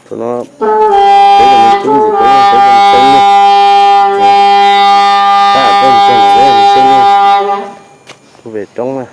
Tus no peb cov me tub ntxim hlub peb cov me tub na. Tab tom ntseeg peb cov me tub na, kuj pem roob na.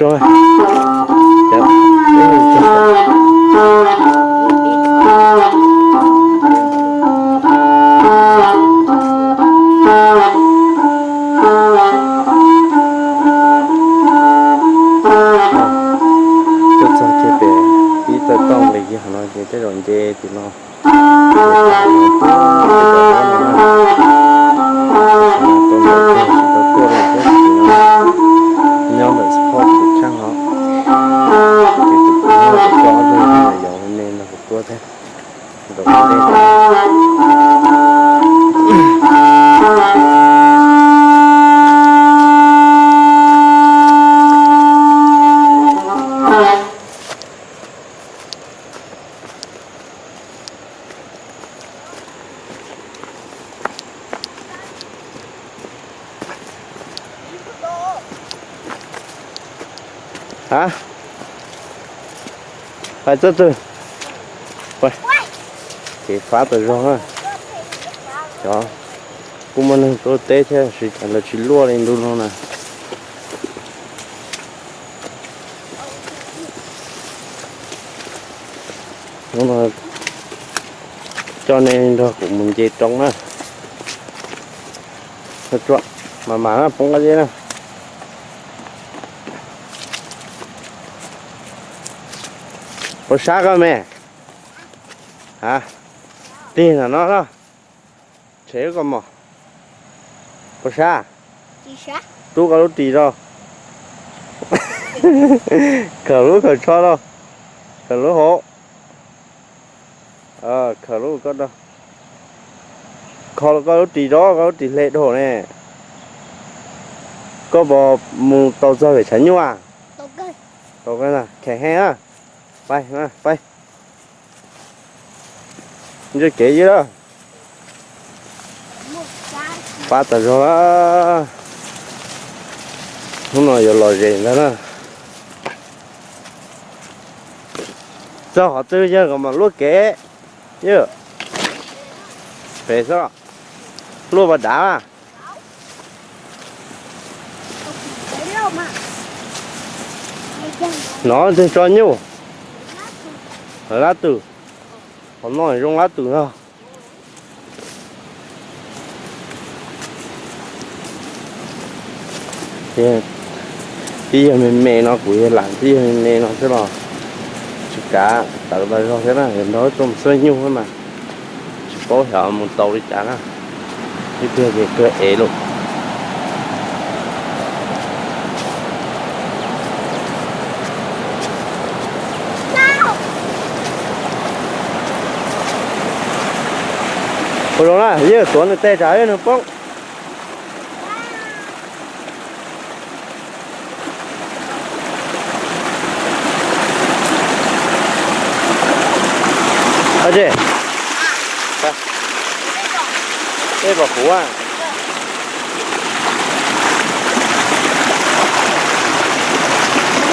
Tuaj txog kiag pem ib tawm toj nqis kiag qhov no ces tej zaum nce tim no. Nyob ntawm xab phob kuv tsheej no, ces kuv tso ob tug me nyuam yaus me me no kuv tuaj thiab. Ntawm ua ntej. Hab, hais txoj twg? Ces fab tas zog na. Cov kuj muaj neeg tuaj teb thiab, lawv tsis luaj li ntu no na. Hnub no coj nej nrog kuv mus nce roob na. Mam mam na, poob qab zeb na. Puas sab koj me? A, tig ntawm no no. Tshev lub kaus mom. Puas sab? Rub koj lub ris rau. Khaws lub khaws tsho rau. Khaws lub hauv. Khaws lub ko rau. Kho koj lub ris rau, koj lub ris hle dhau ne. Koj puas mus tau txog pem tshav nyuj a? Tau, khem heev na. Pab, pab. Ntsej kev ib lawm. Pab tas zog lawm. Hnub no yuav lom zem ntag na. Txog qhov twg yawg kom mam luaj kev. Yawg, pem xwb. Luaj pas dav. No nteg tso nyuj. Lab twm. Qhov no zoo lab twm no. Tib yawg me me no kuv yog lam tib yawg me me no xwb los tsis kav tawv tas zog thiab na, yog nrog tuaj mus xwb nyuj mas tsis paub xyov mus tau li cas na. Ib pliag ces kawg ev lawm. Ua zoo na, yawg tuav nws tes tsam nws poob. Ua tsi, dej pom kuv a.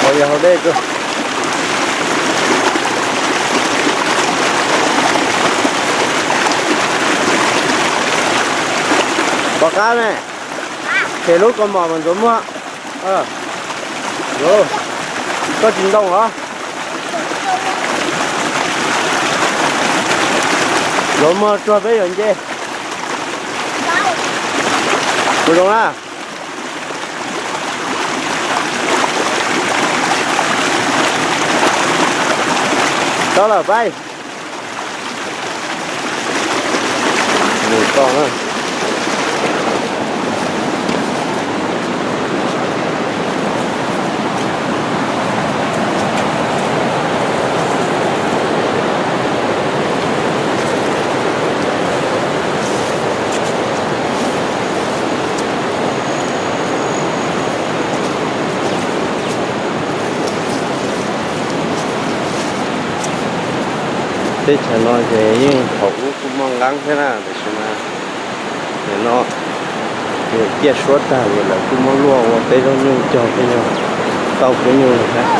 Ua yog hauv dej tso. Pom qab me, tshem lub kaus mom mas ntxuav muag. Koj tsis ntoo los? Ntxuav muag tsuag peb yuav nce. Ua zoo na. Tau lawm, pab. Mus toj na. Teb chaws no ces yeej thaum ub kuj muaj nqeeb thiab na, tiam sis mas nim no ciaj suab tag ces lawv kuj muab luaj ua peb zaub nyuj cog thiab, tau peb nyuj thiab.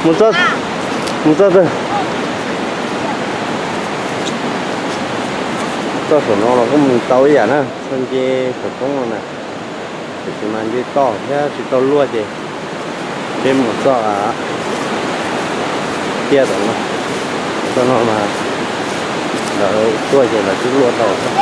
Mus txog, mus txog twg? Txog saum no los kuj mus tau ib yam na, txog nce saum roob no na. Tiam sis mas nce toj thiab tsis tau luaj ces peb mus txog tiaj tom no, txog no mas lawv tuaj ces lawv twb luaj tau thiab.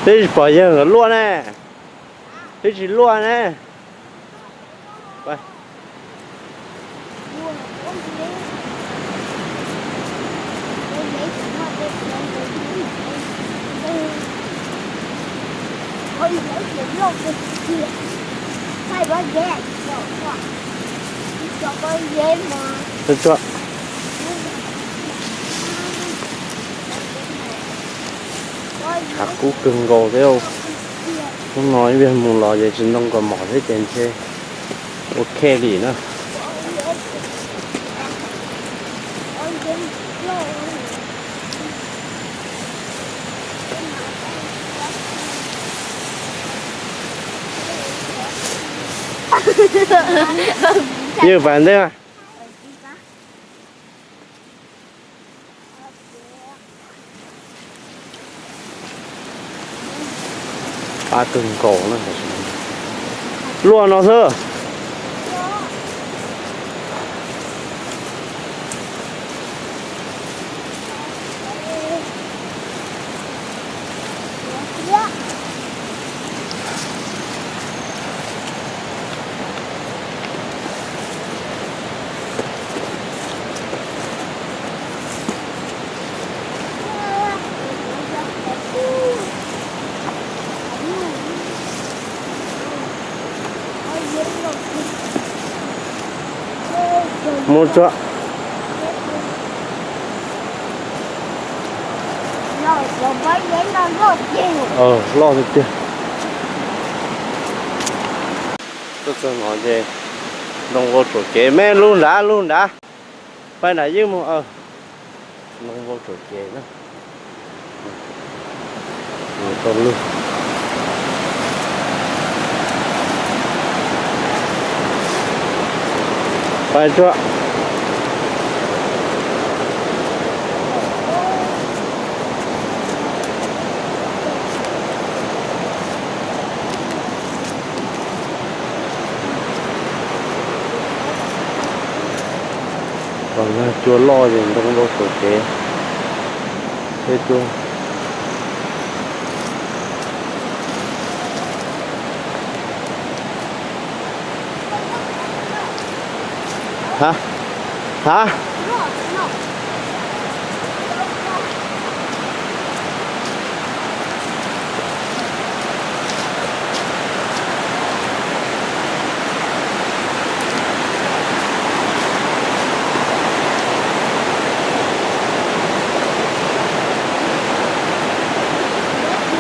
Twb tsis pom yawg nkawd luaj ne, twb tsis luaj ne. Tsuag tsuag. Hav kub kawg nkaus thiab. Hnub no ib pliag mus los ces tsis ntoo kaus mom thiab ces ntshe ua khe li na. Ywg pas ntej mas. Pab kawg nkaus na. Luaj no xwb. Mus tsuag. Loj tiag tiag. Tuaj txog no ces ntoo vau tsuam kev me, lug nrad lug nrad. Pais nram ywg mus. Ntoo vau tsuam kev na. Tau lug. Pais tsuag. Tom no cua loj ces ntoo vau tsuam kev. Peb tuaj. Ha, ha.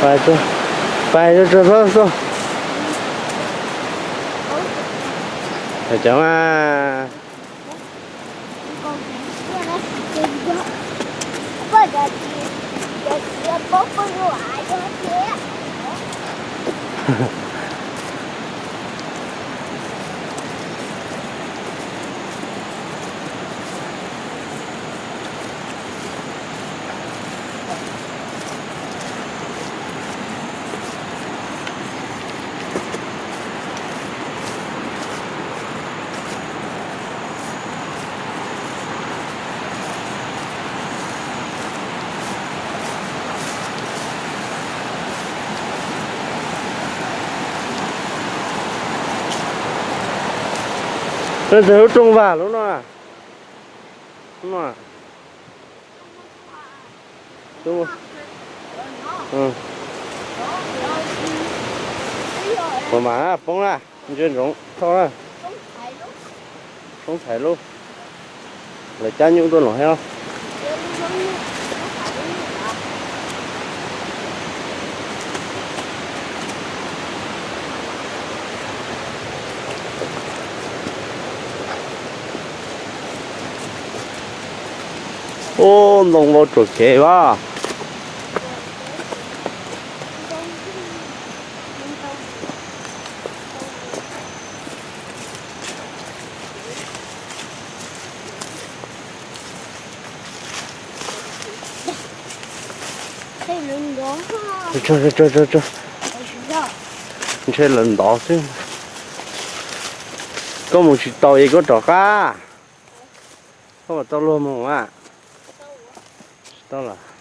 Pais tsuag, pais tsuag txhob xauj. Cov mas. Ntawm lub rooj vag lub no, no. Ua mas poob na, ntsia ntsoov thauj na. Poob thaiv lub, lawv cab nyuj tuaj no thiab. Ub, ntoo vau ruam kev as. Ntshe lawv ntov xwb. Koj mus tsis tau es koj rov qab. Koj puas tau luag mus a? Tsis tau lawm.